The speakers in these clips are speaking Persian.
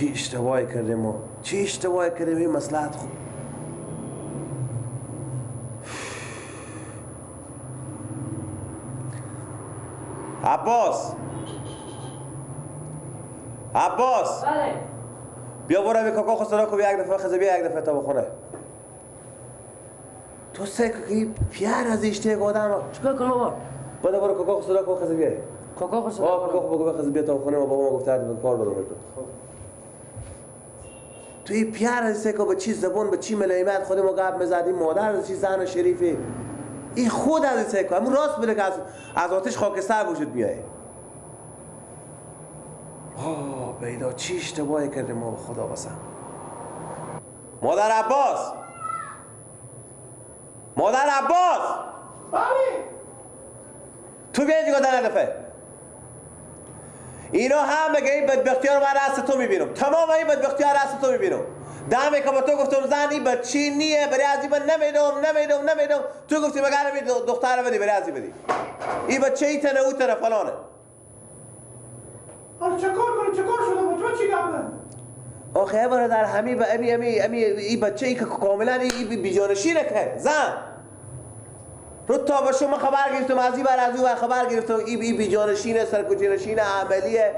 چی اشتباهی کردیم ما؟ چی اشتباهی کردیم این مصلحت خوب. عباس، عباس، بله. بیا برو به کاکا خود صدا کو، بیا یک دفعه خزه، بیا یک دفعه تا بخونه. تو سه که پیار از اشته آدم چیکار کنم بابا؟ بده برو کاکا خود صدا کو خزه بیا. کاکا خود صدا کو. کاکا خود بگو خزه بیا تا بخونه، ما بابا ما گفته کار دارم تو. تو این پیار از سه که با چی زبون با چی ملایمت خود ما گپ می‌زدیم، مادر از چی زن شریفی. این خود از سه که همون راست بده که از آتش خاکستر وجود میایه. آه بیدا چی اشتباهی کردیم ما به خدا قسم. مادر عباس، مادر عباس، بله. تو بیا اینجا در دفعه. اینا هم بگه این بدبختی ها رو من دست تو میبینم، تمام این بدبختی ها دست تو میبینم. دمه که با تو گفتم زن این بچی نیه، برای از این من نمیدم. تو گفتی مگر این دختر رو بدی، برای از این بدی. این بچه این تنه او تنه فلانه. آره چه کار کنی؟ چه کار شده با تو؟ چی گپه؟ آخه برادر همی با امی امی امی این بچه ای که کاملا این بیجانشینه که زن رو تا به شما خبر گرفتم از این بر از اون خبر گرفتم این بیجانشینه، سرکوچینشینه، عملیه،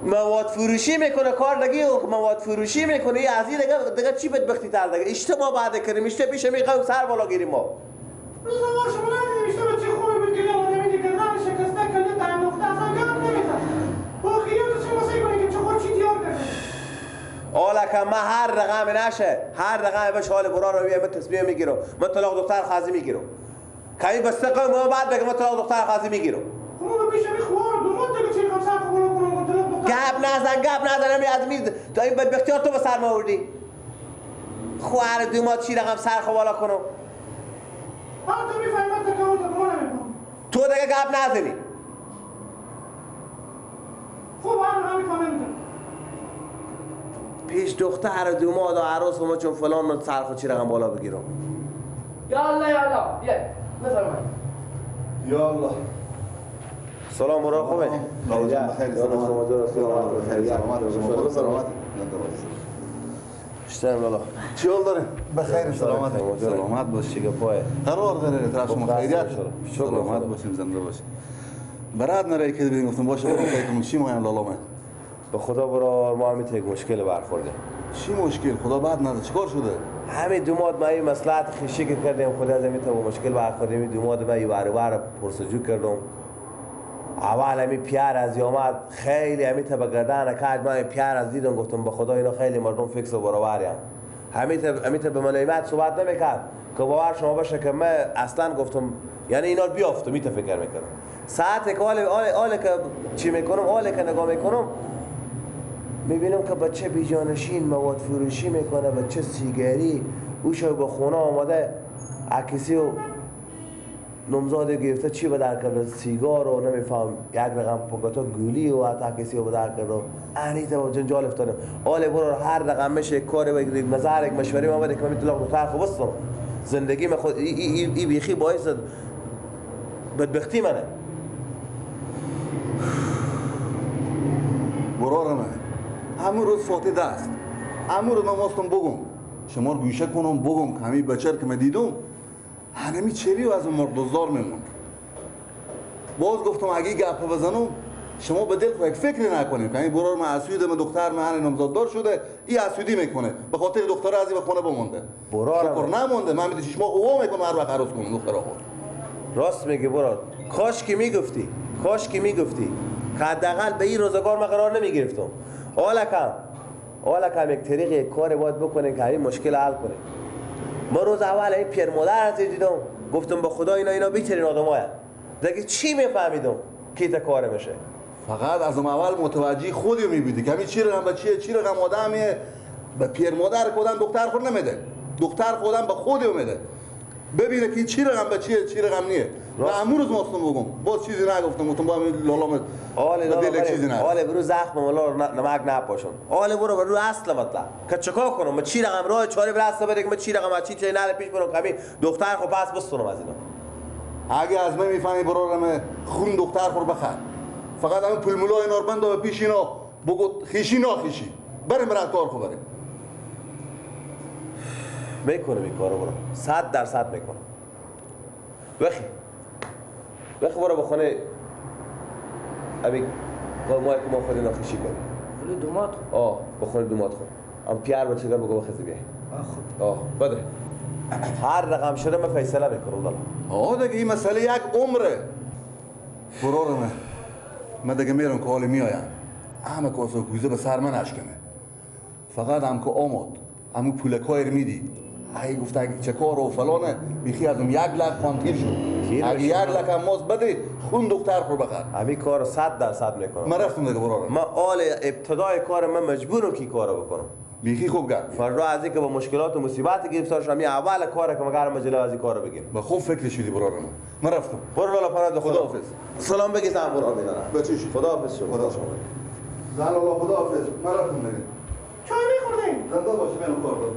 مواد فروشی میکنه، کار دیگه مواد فروشی میکنه. این از این دیگه چی بدبختی تر دیگه اشتباه بعد کردیم، اشتباه پیش میخوایم سر بالا گیریم ما. روز ما شما ندیدیم اشتباه چه خوبی بود که آدمی دیگه گردن شکسته کله تا انداخته اصلا گپ نمیزد. با خیلی تو چه واسه کنی که چه خود چی دیار کرده. حالا ما هر رقم نشه، هر رقم بشه حال برا رو من تصمیم میگیرم، من طلاق دختر خازی میگیرم. کمی بسته قوم ما بعد بگم من طلاق دختر خازی میگیرم. خب ما پیش می خوار دومات دیگه چی میخوام سر بالا کنم طلاق دختر. گپ نزن همی از می تا این بدبختی ها تو به سر ما آوردی. خواهر دومات چی رقم سر خو بالا کنم؟ حالا تو میفهمی من تکامل تو نمیفهم. تو دیگه گپ نزنی. خب هر رقم میفهمم. پیش دختر دوماد و عروس ما چون فلان و سر خود چی رقم بالا بگیرم. یا الله یا الله، بیا بفرمایید. یا الله. سلام برای خوبه. بخیر سلامت. سلامت. اشتم لالا. چی حال داره؟ بخیر سلامت. سلامت باش. چی گپای؟ قرار داره طرف شما خیریت. سلامت باشیم زنده باشیم. برات نره که ببین گفتم باشه برو فکر چی مایم لالا من. به خدا برا ما هم یک مشکل برخورده. چی مشکل؟ خدا بعد نده چیکار شده؟ همین دوماد ما این مصلحت خیشی که کردیم خدا از همین تا با مشکل برخوردیم. این دوماد ما این برابر پرسجو کردم. اول همین پیار از آمد خیلی همین تا به گردن کرد. من پیار از دیدم گفتم به خدا اینا خیلی مردم فکس و برابریم. همین تا به ملایمت صحبت نمیکرد که باور شما باشه که من اصلا گفتم یعنی اینا بیافتم می فکر میکردم. ساعت که حال که چی میکنم، حال که نگاه میکنم میبینم که بچه بیجانشین مواد فروشی میکنه، بچه سیگاری او شو با خونه آمده عکسی و نمزاد گرفته چی به در کرده، سیگار و نمیفهم یک رقم پاکتا گولی و حتی عکسی رو به در کرده و انی تا جنجال افتادم. آله برو هر رقم میشه یک کاری بگیرید نظر یک مشوری ما بده که من طلاق دختر خو بستم. زندگی من خود ای بیخی باعث بدبختی منه. برار من همون روز فاتی دست همون روز من ماستم بگم شما رو گوشه کنم بگم که همین بچه که من دیدم هنمی چری و از اون مردوزدار میموند. باز گفتم اگه گپ بزنم شما به دل خود یک فکری نکنیم که همین برار من اسویده من دختر من نامزاددار شده این اسودی میکنه به خاطر دختر از این به خونه بمونده. برار شکر نمونده من میده شش ماه قوا میکنم هر وقت عروس کنم دختر خود. راست میگی برار، کاش که میگفتی، کاش که میگفتی که حداقل به این روزگار من قرار نمیگرفتم. حالا کم یک طریق یک کار باید بکنیم که همین مشکل حل کنیم. ما روز اول این پیر مادر از دیدم گفتم به خدا اینا بیترین آدماین. دیگه چی میفهمیدم کی تا کار میشه. فقط از اون اول متوجه خودی میبینی که همین چی رقم بچیه چی رقم آدمیه. به پیر مادر خودم دختر خود نمیده، دختر خودم به خودی میده. ببینه که چی رقم بچیه چی رقم نیه. و امروز روز ماستم بگم باز چیزی نگفتم، گفتم با همین لالام دل چیزی نه. آله برو زخم مالا نمک نپاشون. آله برو برو اصل مطلب که چیکار کنم من چی رقم راه چاره بر اصل بده که من چی رقم چی چه نره پیش برم کمی دختر خو پس بستونم از اینا. اگه از من میفهمی برارم خون دختر خور بخر. فقط همین پول مولا اینا رو بنده به پیش اینا بگو خیشی ناخیشی. بریم برات کار خو بریم. میکنم این کارو برو 100% میکنم. وخی وخی برو بخونه ابی ما که ما خود نخشی کنیم. خونه دومات خو. آه بخونه دومات خو. ام پیار بچه گر بگو بخزی بیای. آه خب. آه بده. هر رقم شده من فیصله میکنم لالا. آه دیگه این مسئله یک عمره. برارمه من دیگه میرم که حالی میایم. همه کاسه کوزه به سر من اشکنه. فقط هم که آمد همون پولکای رو میدی. اگه گفت اگه چه کار و فلانه بیخی از اون 1 لک خانتیر شد. اگه 1 لک هم ماست بده خون دختر خور بخر. همین کارو 100% میکنم. من رفتم دیگه برارم. من آل ابتدای کار من مجبورم که کارو بکنم. بیخی خوب گرد. فردا از اینکه با مشکلات و مصیبت گرفتار شدم اول کاره که مگر مجله از این کارو بگیرم. با خوب فکر شدی برارم. من رفتم. برو لالا پناه خدا. خداحافظ. سلام بگی زن برو میدارم. بچیش. خداحافظ شما. خدا شما. زن الله خداحافظ. من رفتم دیگه. چای میخوردیم. زنده باشی من کار دارم.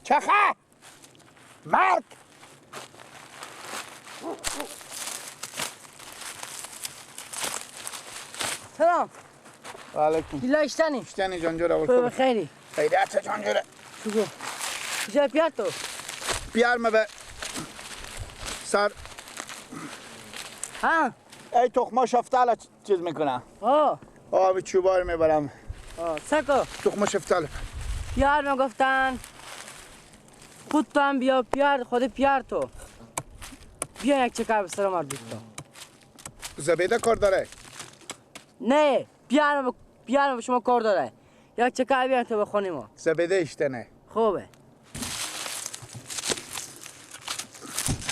چخه مرگ. سلام علیکم. گیلا اشتنی اشتنی جان جوره خوب خیری خیریت جان جوره. شکر. کجا پیار تو؟ پیار ما به سر ها ای تخمه شفتاله چیز میکنه. آه آه چوبار میبرم. آه سکو تخمه شفتاله پیار ما گفتن خود تو هم بیا پیار خود پیار تو بیا یک چکر به سر ما دوستا. زبیده کار داره؟ نه پیار پیار به شما کار داره. یک چکر بیا تو بخونیم ما. زبیده اشتنه. خوبه.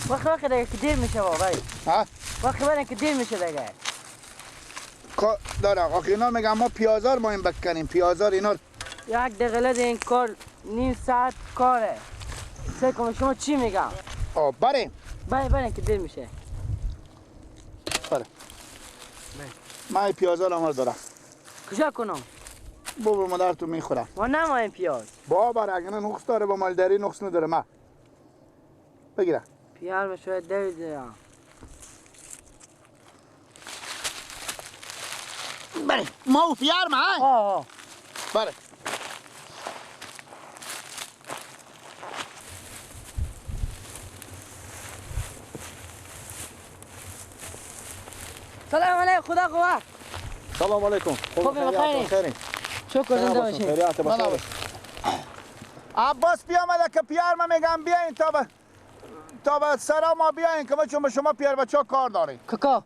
وقت وقت دیگه که دیر میشه بابا. ها؟ وقت برن که دیر میشه دیگه. کار داره. آخه اینا میگن ما پیازار ما این بکنیم پیازار اینا. یک دقیقه این کار نیم ساعت کاره. سکو شما چی میگم؟ آه بریم. بریم بریم که دیر میشه. بره. من پیازار هم دارم. کجا کنم؟ بابا مادر تو میخورم. ما نمایم پیاز. بابا اگه نه نقص داره با مالداری نقص نداره ما. بگیرم. پیار شاید دوید. بله ما و پیار ما. آه بله. سلام علیکم. خدا قوت. سلام علیکم. خوب بخیر. شکر زنده باشین. خیریت بخیر. عباس بیامده که پیار ما میگم بیاین تا به سرا ما بیاین که ما چون به شما پیار بچه کار داریم. کاکا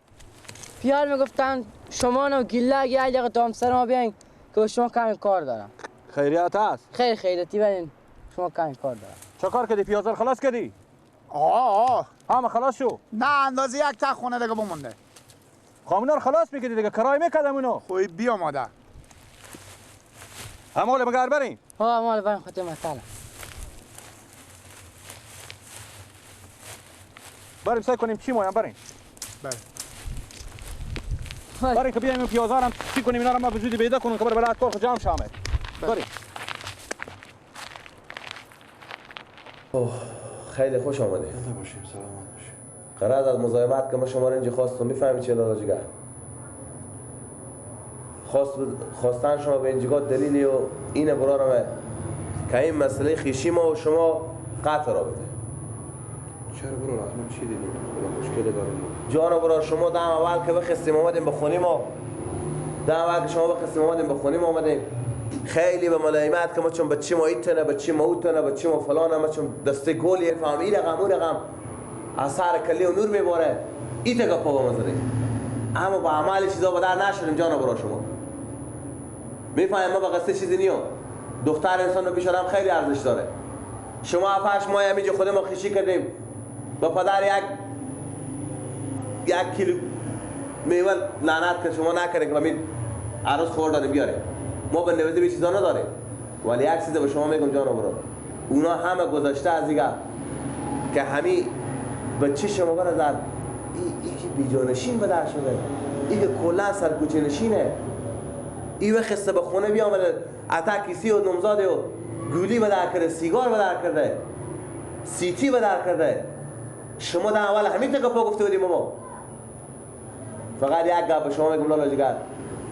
پیار میگفتن شما نو گله یک دقیقه تا هم سر ما بیاین که به شما کمی کار دارم. خیریت هست؟ خیر خیریتی برین شما کمی کار دارم. چه کار کردی؟ پیازار خلاص کردی؟ آه همه خلاص شو. نه اندازه یک تا خونه دیگه بمونده. خب رو خلاص میکردی دیگه کرای میکردم اونو. خوی بیا ماده. همال مگر بریم؟ ها همال بریم خاطر مثلا. بریم سعی کنیم چی مایم بریم. بریم. بریم که بیایم پیازا هم چی کنیم اینا رو ما به زودی پیدا کنیم که بر بلد کار جمع شامه. بریم. اوه خیلی خوش آمدی. زنده باشیم سلامت باشیم. قرار از مزاحمت که ما شما رو اینجا خواستم میفهمی چه لالا جگر. خواستن شما به اینجا دلیلی و اینه برارمه که این مسئله خیشی ما و شما قطع را بده. چرا برو ما چی دیدیم؟ خدا مشکل داریم. جان برار شما دم اول که بخستیم آمدیم به خونه ما. دم اول که شما بخستیم آمدیم به خونه ما آمدیم. خیلی به ملایمت که ما چون بچه ما ایتنه بچه ما اوتنه بچه ما فلانه ما چون دسته گلی فهم این رقم اون رقم اثر کلی و نور میباره ایت گپا با ما زدیم. اما با عمل چیزا بدر نشدیم جان برا شما. میفهمیم ما با قصه چیزی نیو. دختر انسان رو پیش آدم خیلی ارزش داره. شما 7 ماه همینجا خود ما خیشی کردیم. با پدر یک کیلو میوه لعنت که شما نکردین که همین عروس خوردن بیاره. ما به نوزی به چیزا نداریم. ولی یک چیز به شما میگم جان برا. اونا همه گذاشته از دیگه که همین بچه شما برادر ای که بیجانشین به در شده، ای که کلا سرکوچه نشینه، ای وقت به خونه بیامده عطا کیسی و نمزاده و گولی به در کرده، سیگار به در کرده، سیتی به در کرده. شما در اول همین تا گپا گفته بودیم ما. فقط یک گپ به شما میگم لالا جگر،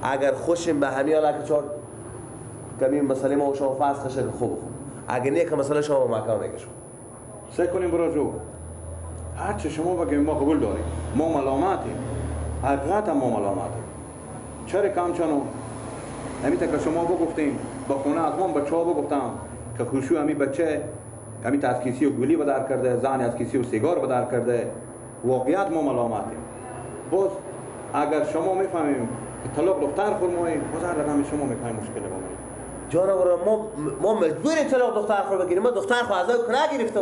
اگر خوشیم به همین حالا که چهار کمی مسئله ما و شما فسخ شه که خوب خوب، اگر نه که مسئله شما به محکمه میکشم. سعی کنیم براجو هر چه شما بگیم ما قبول داریم، ما ملامتیم، حقیقتا ما ملامتیم. چرا کم چنو همین تا که شما بگفتیم با خونه از من بچه ها بگفتم که خوشو همین بچه همین تا از کیسی و گولی بدر کرده، زن از کیسی و سیگار بدر کرده، واقعیت ما ملامتیم. باز اگر شما میفهمیم که طلاق دختر خورماییم، باز هر رقم شما میفهمیم مشکل با ما. جانم ما مجبوریم طلاق دختر خور بگیریم. ما دختر خو از او نگرفتم.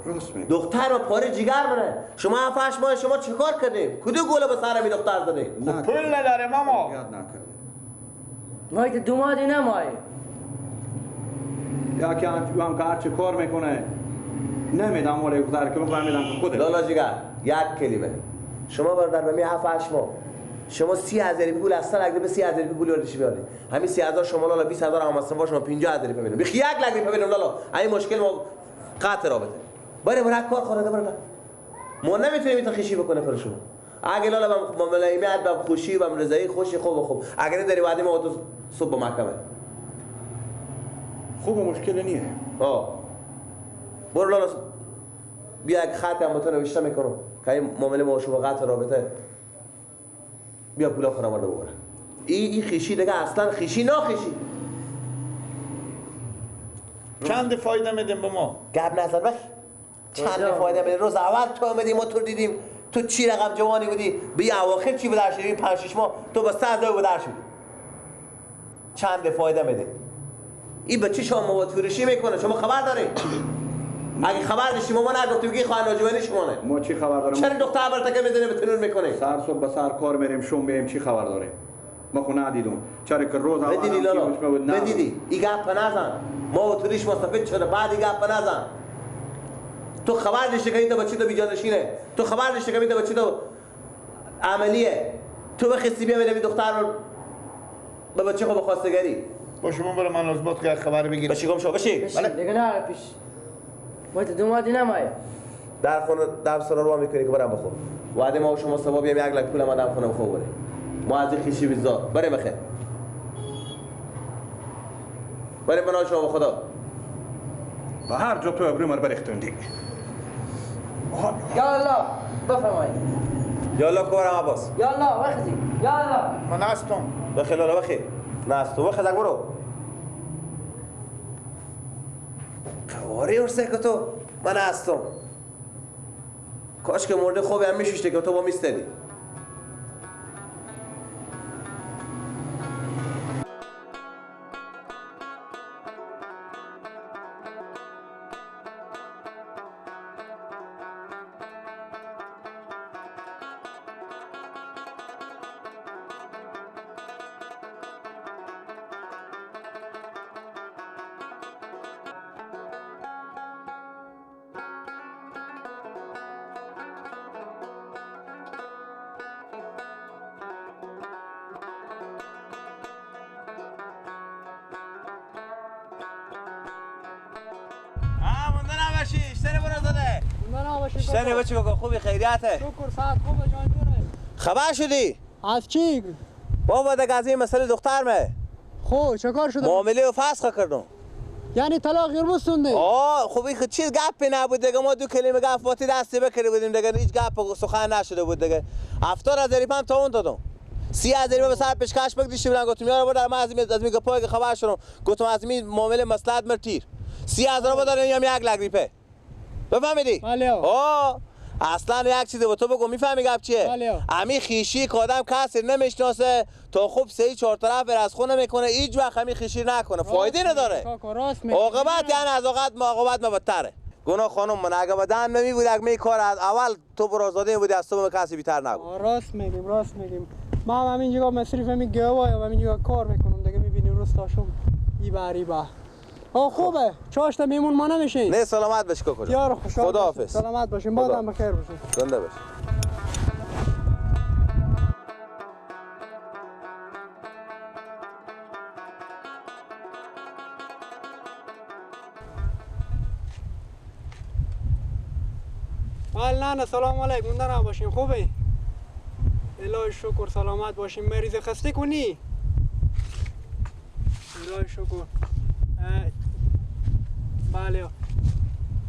راست میگی. دختر ما پاره جگر منه. شما 7 ماه شما چیکار کردیم؟ کدو گوله به سر می دختر زدی؟ پول نداره ماما. ما که دومادی نمای. یا که هم که هر چه کار میکنه نمیدم ولی دختر که میفهمیدم که خوده. لالا جگر یک کلمه. شما برادر به می 7 8 ماه شما 30,000 پول اصلا اگه به 30,000 پول یادش بیاری همین 30,000 شما لالا 20,000 هم اصلا شما 50,000 ببینم بخی 1 لک ببینم لالا این مشکل ما قطع رابطه بره برای کار خورده برادر ما نمیتونیم این خشی بکنه خود شما. اگه لالا با ملایمت با خوشی و رضایی خوشی خوب خوب، اگه نداری وعده ما تو صبح به محکمه. خوب مشکل نیه. برو لالا بیا یک خط هم تو نوشته میکنم که این معامله ما شما قطع رابطه، بیا پولا خورم رو ببره. این خیشی دیگه اصلا خیشی ناخیشی. چند فایده میدیم به ما؟ گپ نزن بخ. چند فایده میدیم؟ روز اول تو آمدیم ما تو دیدیم تو چی رقم جوانی بودی، به اواخر چی بدر شدی؟ 5 6 ماه تو با 100,000 بدر شدی. چند فایده میده؟ این بچه شما مواد فروشی میکنه، شما خبر داری؟ اگه خبر داشتیم ما نگفتیم که خواهر ناجوانی شمانه. ما چی خبر داریم؟ چرا دختر برات که میزنه به تنور میکنه؟ سر صبح به سر کار میریم شوم میریم چی خبر داریم؟ ما خو ندیدم. چرا که روز اول بدیدی لالا بدیدی این گپ نزن. ما و توریش مستفید شده بعد این گپ نزن. تو خبر داشتی که این بچه تو بیجانشینه، تو خبر داشتی که این بچه تو عملیه، تو بخستی بیا ببین دختر رو به بچه خو بخواستگاری. با شما برو من از باد خبر بگیرم. بشی گم شو بشی. بله دیگه نه پیش. ما تو دومادی نمای. در خونه در سرا رو میکنی که برام بخور. وعده ما و شما صبح بیام 1 لک پول ما دم خونه بخور. ما از این خیشی بیزار. بریم بخیر. بریم بنا شما به خدا. به هر جا تو ابرو مر برختون دیگه. یا الله بفرمایید. یا الله کورم عباس. یا الله وقتی. یا الله. من هستم. بخیر لالا بخیر. نه هستم بخیر برو. قواری ورسه که تو من هستم. کاش که مرده خوبی هم میشوشته که تو با میستدی. شنه بچه بگو خوبی خیریته؟ شکر ساعت خوبه جان جوره. خبر شدی؟ از چی؟ بابا دیگه از این مسئله دختر مه. خب چه کار شده؟ معامله و فسخ کردم. یعنی طلاق یربستونده؟ آه خب این چیز گپی نبود دیگه، ما دو کلمه گپ باتی دستی بکرده بودیم دیگه، هیچ گپ سخن نشده بود دیگه. 70,000 هم تا اون دادم. 30,000 به سر پیشکش بگذاشته بودن، گفتم یارو برادر من از این گپای که خبر شدم، گفتم از این معامله مصلحت مرتیر. 30,000 بدارم یا 1 لک ریپه. بفهمیدی؟ بله. آه اصلا یک چیزی به تو بگو میفهمی گپ چیه؟ بله. امی خیشی که آدم کسی نمیشناسه تا خوب سه چهار طرف از خونه میکنه، هیچ وقت امی خیشی نکنه، فایده نداره. عاقبت یعنی از عاقبت ما بدتره. گناه خانم من اگه بدم نمی بود اگه می کار از اول تو برازاده بودی از تو کسی بیتر نبود. راست میگیم راست میگیم. ما هم همینجا مصرف همین گوای و همینجا کار میکنم دیگه، میبینیم روز تا شب ای بری با. آه خوبه چاشت میمون ما نمیشین. نه سلامت باش کوکو جان. یار خوشحال. خداحافظ. سلامت باشین، بازم بخیر باشین. زنده باش. بله نه نه سلام علیکم، مونده نباشین. خوبه؟ الهی شکر سلامت باشین. مریض خسته کنی؟ الهی شکر. بله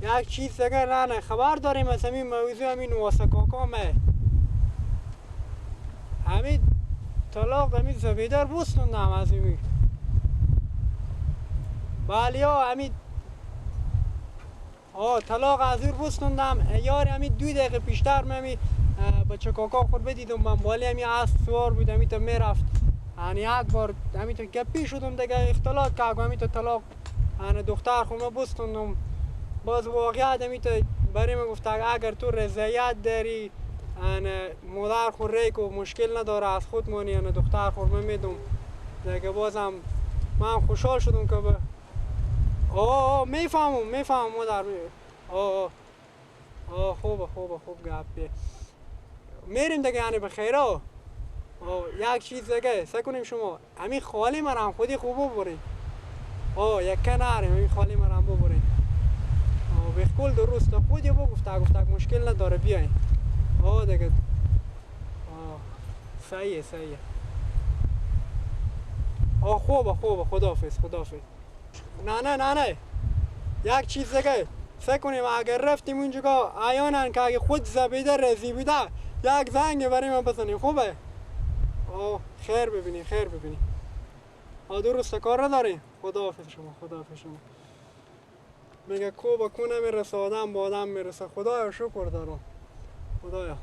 یک چیز دیگه نه نه خبر داریم از همین موضوع همین واسه کاکامه، همین طلاق همین زبیدر بستوندم از همین. بله همین طلاق از او بستوندم یار همین 2 دقیقه پیشتر من همین بچه کاکا خود بدیدم، من بالی همین اسب سوار بود همین تا میرفت، یعنی یک بار همین تا گپی شدم دیگه اختلاط کردم همین تا طلاق یعنی دختر خود من بستوندم. باز واقعیت همین تا برای من گفت اگر تو رضایت داری یعنی مادر خود ریک و مشکل نداره از خود مانی، یعنی دختر خود من میدم دیگه. بازم من خوشحال شدم که آه میفهمم مادر. آه آه خوبه خوبه خوب گپیه. میریم دیگه یعنی بخیر. آه یک چیز دیگه سکنیم شما همین خالی مرم خودی خوب ببرین. آه یک کناریم همین خالی مرم ببرین. آه بخکل درست خودی بگفت گفت مشکل نداره بیاین. آه دیگه آه صحیحه صحیحه. آه خوبه خوبه خداحافظ خداحافظ. نه نه نه نه یک چیز دیگه فکر کنیم اگر رفتیم اونجا عیانن که اگه خود زبیده رضی بوده یک زنگ برای من بزنیم. خوبه؟ آه خیر ببینی خیر ببینی. آه درست کار نداریم. خداحافظ شما خداحافظ شما. میگه کو با کو نمیرسه آدم با آدم میرسه. خدایا شکر دارم خدایا.